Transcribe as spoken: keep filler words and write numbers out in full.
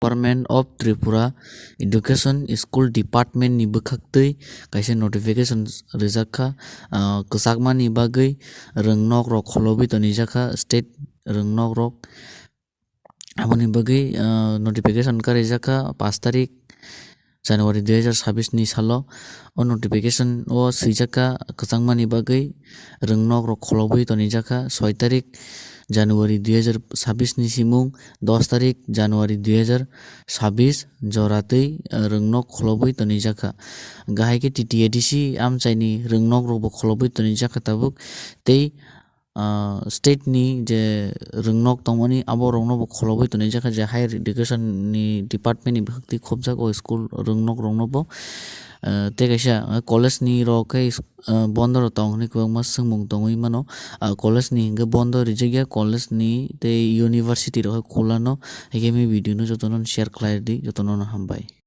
Government of Tripura Education School Department ni bwkhaktwi kaisa notification rijak kha, ah, kwchakmani bagwi rwngnok rok kholobwi tonijak kha, state rwngnok rok. Aboni bagwi, ah, notification karijak kha pash tarik January dui hajar sabis ni salo. O notification o swijak kha kwchangmani bagwi rwngnok rok kholobwi tonijak kha soi tarik January dui hajar sabis ni simung dos tarik January dui hajar sabis jora twi, ah, rwngnok kholobwi tonijak kha. Gahai khe T T A D C amchaini rwngnok rokbo kholobwi tonijak kha tabuk tei ah, state ni je rwngnok tongmani abo rokno bo kholobwi tonijak kha je higher education ni department ni bwkhaktwi khopjak o school rwngnok rokno bo. Ah, tei kaisa, ah, college ni rok khe is-, ah, bondo rok tong hwnwi kwbangma swngmung tongwi mano. Ah, college ni hinkhe bondo rijak ya, college ni tei university rok hai khulano. Haikhe mi video no jotono share khlai rwdi, jotono no hambai.